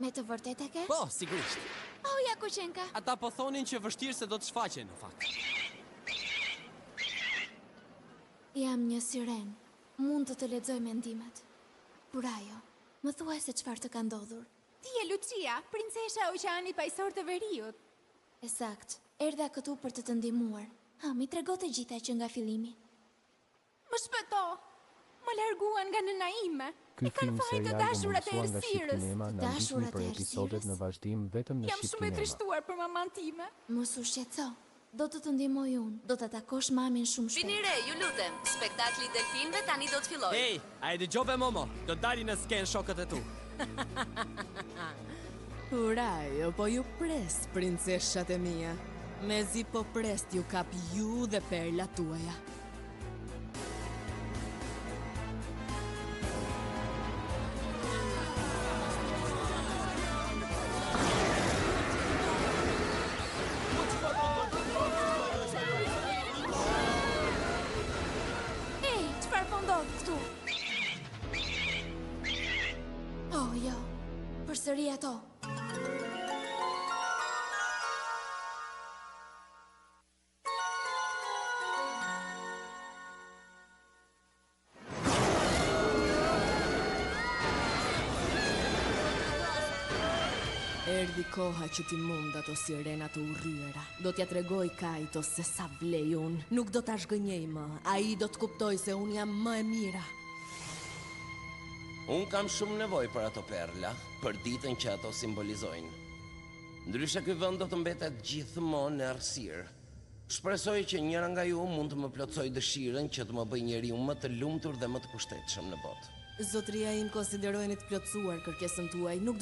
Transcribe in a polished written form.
Me të vërtetë e ke? Po, sigurisht. Oh, ja ku qenka. Ata po thonin që vështirë se do të shfaqen në fakt. Jam një sirenë. Mund të të lexoj mendimet. Kurajo, më thuaj se çfarë të ka ndodhur. Ti je Lucia, princesha e Oqeanit Paqësor të Veriut. E saktë. Erdha këtu për të të ndihmuar. Ha, m'i trego të gjitha që nga fillimi. Më shpëto! Më larguan nga nëna ime. Ky E kanë film fajin të serial u dashurat e mundësua nga errësirës. Shqipkinema Të na ndiqni dashurat për e episodet errësirës? në vazhdim vetëm në Jam shumë e Shqipkinema. trishtuar për mamanë time. Mos u shqetëso. Do të të ndihmoj unë. Do ta takosh mamin shumë Vini shpejt. re, ju lutem, spektakli i delfinëve tani do të fillojë. Ej, a e dëgjove Momo? Do dalin në skenë shokët e tu. Kurajo, po ju pres, princeshat e mia. Mezi po pres t'ju kap ju dhe perlat tuaja. Ej, çfarë po ndodh këtu? Oh, jo. Përsëri ato. Erdhi koha që t'i mund ato sirena të urryera. Do t'ia tregoj Kajtos se sa vlej unë. Nuk do ta zhgënjej më. Ai do të kuptojë se unë jam më e mira. Unë kam shumë nevojë për ato perla, për ditën që ato simbolizojnë. Ndryshe ky vend do të mbetet gjithmonë në errësirë. Shpresoj që njëra nga ju mund të më plotësojë dëshirën që të më bëjë njeriun më të lumtur dhe më të pushtetshëm në botë. Zotëria im konsiderojeni të plotësuar kërkesën tuaj. Nuk do.